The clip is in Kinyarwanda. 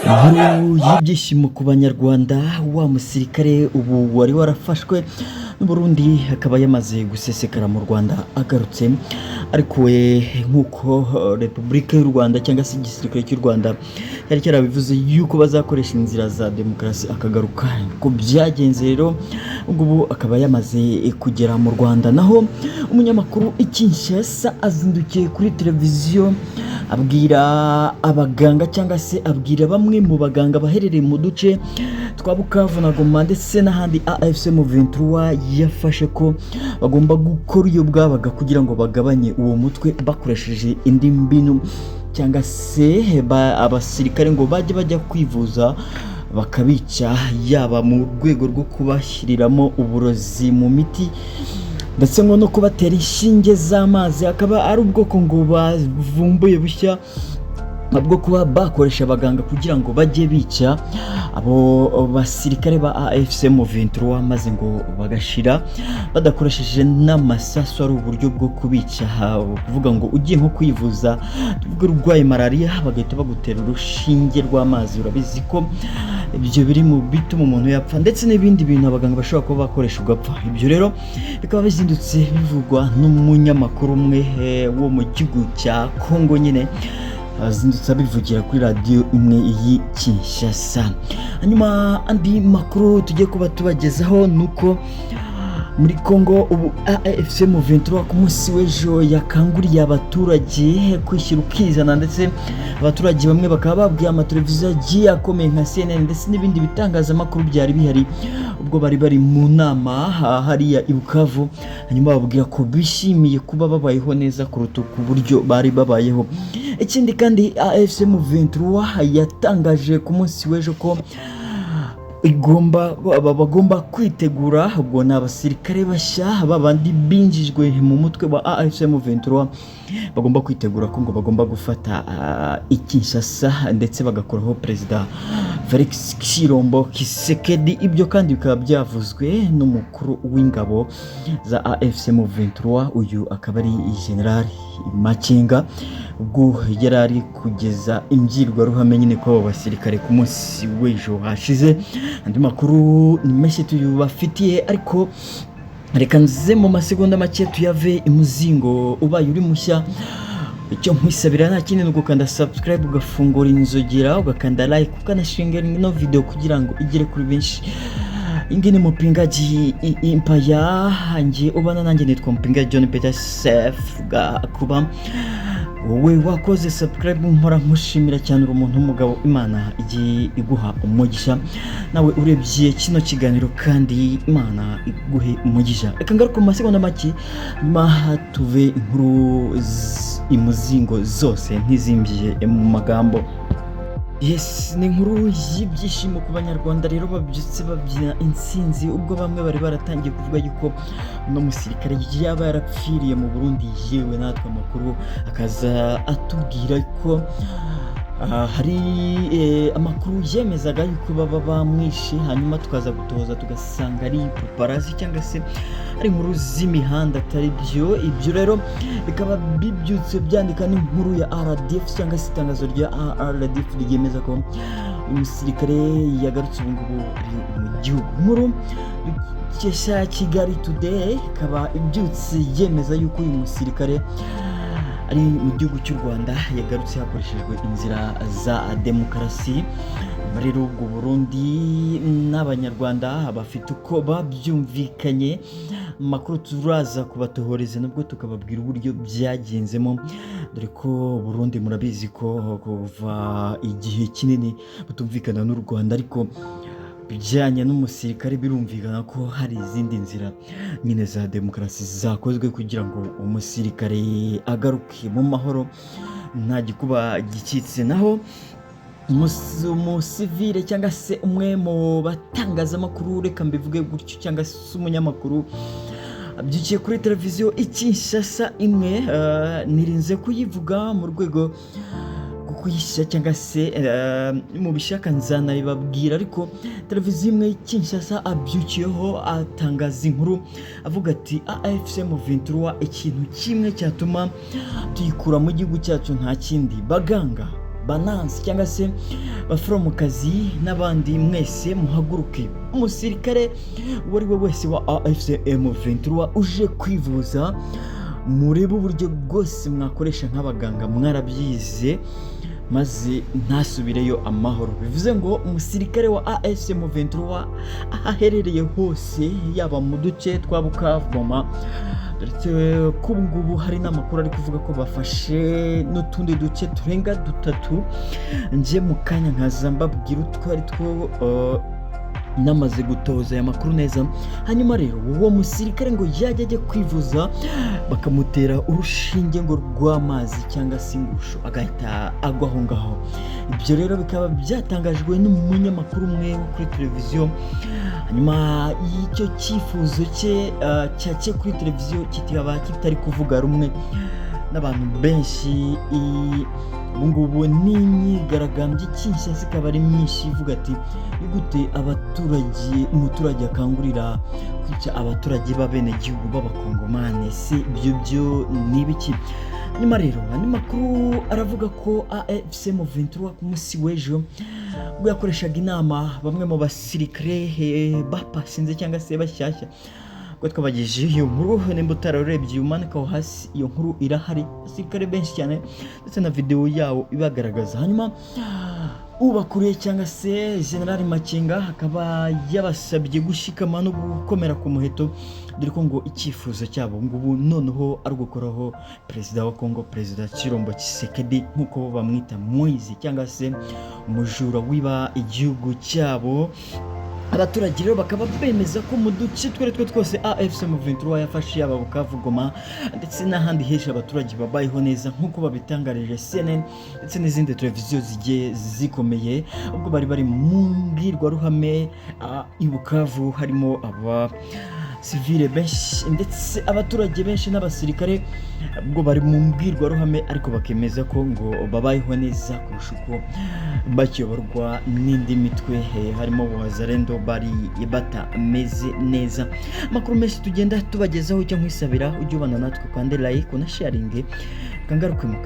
Inkuru y'ibyishimo ku Banyarwanda: wa musirikare ubu wari warafashwe n'Uburundi akaba yamaze gusesekara mu Rwanda, agarutse ariko we nk'uko Repubulika y'u Rwanda cyangwa se igisirikare cy'u Rwanda cyari cyarabivuze yuko bazakoresha inzira za demokarasi akagaruka, uko byagenze rero ngubu akaba yamaze kugera mu Rwanda. Naho umunyamakuru i Kinshasa azindukiye kuri televiziyo abwira abaganga, cyangwa se abwira bamwe mu baganga baherereye mu duce twa Bukavu na Goma ndetse n'ahandi AFC M23 yafashe, ko bagomba gukora iyo bwabaga kugira ngo bagabanye uwo mutwe bakoresheje indi mbinu, cyangwa se abasirikare ngo bajye bajya kwivuza bakabica, yaba mu rwego rwo kubashyiriramo uburozi mu miti ndetse ngo no kubatera inshinge z'amazi, akaba ari ubwoko ngo bavumbuye bushya bwo kuba bakoresha abaganga kugira ngo bajye bica abo basirikare ba AFC M23, maze ngo bagashira badakoresheje n'amasasu, ari uburyo bwo kubica, kuvuga ngo ugiye nko kwivuza, tuvuge urwaye malariya, bagahita bagutera urushinge rw'amazi. Urabizi ko ibyo biri mu bituma umuntu yapfa, ndetse n'ibindi bintu abaganga bashobora kuba bakoresha ugapfa. Ibyo rero bikaba bizindutse bivugwa n'umunyamakuru umwe wo mu gihugu cya Congo nyine, azindutse abivugira kuri radiyo imwe y'i Kinshasa. Hanyuma andi makuru tugiye kuba tubagezaho ni uko muri Congo ubu AFC M23 ku munsi w'ejo yakanguriye abaturage kwishyira ukizana, ndetse abaturage bamwe bakaba babwiye amateleviziyo agiye akomeye nka CNN ndetse n'ibindi bitangazamakuru byari bihari ubwo bari bari mu nama hariya i Bukavu, hanyuma bababwira ko bishimiye kuba babayeho neza kuruta ku buryo bari babayeho. Ikindi kandi, AFC M23 yatangaje ku munsi w'ejo ko igomba bagomba kwitegura, ubwo ni abasirikare bashya babandi binjijwe mu mutwe wa AFC M23, bagomba kwitegura ko ngo bagomba gufata i Kinshasa ndetse bagakuraho Perezida Felix Tshilombo Tshisekedi. Ibyo kandi bikaba byavuzwe n'umukuru w'ingabo za AFC M23, uyu akaba ari General Makenga, ubwo yari ari kugeza imbwirwaruhame nyine kuri abo basirikare ku munsi w'ejo hashize. Andi makuru ni menshi tuyubafitiye, ariko reka nze mu masegonda make tuyave imuzingo. Ubaye uri mushya, icyo nkwisabira nta kindi ni ugukanda subscribe, ugafungura inzogera, ugakanda like, ukanashinga ino video kugira ngo igere kuri benshi. Iyi ni Mupingaji Impaya, njye ubana nanjye nitwa Mupinga John Peter Sef Gakuba. Wowe wakoze subscribe mpora nkushimira cyane, uri umuntu w'umugabo, Imana igiye iguha umugisha. Nawe urebye kino kiganiro kandi Imana iguhe umugisha. Reka ngaruke mu masegonda make, nyuma tuve inkuru imuzingo zose ntizimbiye mu magambo. Yes, ni inkuru y'ibyishimo ku Banyarwanda rero babyutse babyina intsinzi, ubwo bamwe bari baratangiye kuvuga yuko uno musirikare yaba yarapfiriye mu Burundi, yewe natwe amakuru akaza atubwira ko hari amakuru yemezaga yuko baba bamwishe, hanyuma tukaza gutoza tugasanga ari paparazzi cyangwa se ari inkuru z'imihanda, atari byo. Ibyo rero bikaba bibyutse byandika n'inkuru ya RDF cyangwa se itangazo rya RDF ryemeza ko uyu musirikare yagarutse, ubu ngubu ari mu gihugu. Inkuru dukesha Kigali Today ikaba ibyutse yemeza yuko uyu musirikare ari mu gihugu cy'u Rwanda, yagarutse hakoreshejwe inzira za demokarasi. Rero ubwo Burundi n'Abanyarwanda bafite uko babyumvikanye, amakuru turaza kubatohoreza nubwo tukababwira uburyo byagenzemo, dore ko Burundi murabizi ko kuva igihe kinini butumvikana n'u Rwanda, ariko bijyanye n'umusirikare birumvikana ko hari izindi nzira nyine za demokarasi zakozwe kugira ngo umusirikare agaruke mu mahoro nta gikuba gicitse. Naho umusivile cyangwa se umwe mu batangazamakuru, reka mbivuge gutyo, cyangwa se umunyamakuru abyukiye kuri televiziyo i Kinshasa imwe, nirinze kuyivuga mu rwego rwo kuyishyira, cyangwa se mu bishaka nzanabibabwira, ariko televiziyo imwe y'i Kinshasa abyukiyeho atangaza inkuru avuga ati: "AFC M23 ikintu kimwe cyatuma tuyikura mu gihugu cyacu nta kindi, baganga Banansi cyangwa se baforomokazi n'abandi mwese muhaguruke. Umusirikare uwo ari we wese wa AFC M23 uje kwivuza, murebe uburyo bwose mwakoresha nk'abaganga mwarabyize, maze ntasubireyo amahoro. Bivuze ngo umusirikare wa AFC M23 aho aherereye hose, yaba mu duce twa Bukavu, Goma, ndetse ko ubu ngubu hari n'amakuru ari kuvuga ko bafashe n'utundi duce turenga dutatu. Nje mu kanya nkaza mbabwira utwo ari two, namaze gutoza aya makuru neza. Hanyuma rero uwo musirikare ngo yajya ajya kwivuza, bakamutera urushinge ngo rw'amazi cyangwa se ingusho, agahita agwa aho ngaho. Ibyo rero bikaba byatangajwe n'umunyamakuru umwe wo kuri televiziyo. Hanyuma y'icyo cyifuzo cye cyaciye kuri televiziyo, kikaba kitari kuvuga rumwe n'abantu benshi. Ubu ngubu n'imyigaragambyo Kinshasa ikaba ari myinshi, ivuga ati: "Ni gute abaturage, umuturage akangurira kwica abaturage b'abenegihugu b'abakongomani? Se ibyo byo ni ibiki?" Nyuma rero andi makuru aravuga ko AFC M23 ku munsi w'ejo ubwo yakoreshaga inama bamwe mu basirikare bapasinze cyangwa se bashyashya, ubwo twabagejeje iyo nkuru, nimba utararebye umanika aho hasi, iyo nkuru irahari, abasirikare benshi cyane ndetse na videwo yawo ibagaragaza. Hanyuma ubakuriye cyangwa se General Makenga akaba yabasabye gushikama no gukomera ku muheto, dore ko ngo icyifuzo cyabo ngubu noneho ari ugukoraho perezida wa Kongo, Perezida Tshilombo Tshisekedi, nk'uko bo bamwita mwizi cyangwa se umujura wiba igihugu cyabo. Abaturage rero bakaba bemeza ko mu duce two ari two twose AFC M23 yafashe, yaba Bukavu, Goma ndetse n'ahandi henshi, abaturage babayeho neza nk'uko babitangarije CNN ndetse n'izindi televiziyo zigiye zikomeye, ubwo bari bari mu mbwirwaruhame i Bukavu, harimo aba sivile benshi ndetse abaturage benshi n'abasirikare, ubwo bari mu mbwirwaruhame, ariko bakemeza ko ngo babayeho neza kurusha uko bakiyoborwa n'indi mitwe, harimo Wazalendo, bari batameze neza. Amakuru menshi tugenda tubagezaho, icyo nkwisabira, ujye ubana natwe, ukande like, unasharinge, kangaruke mu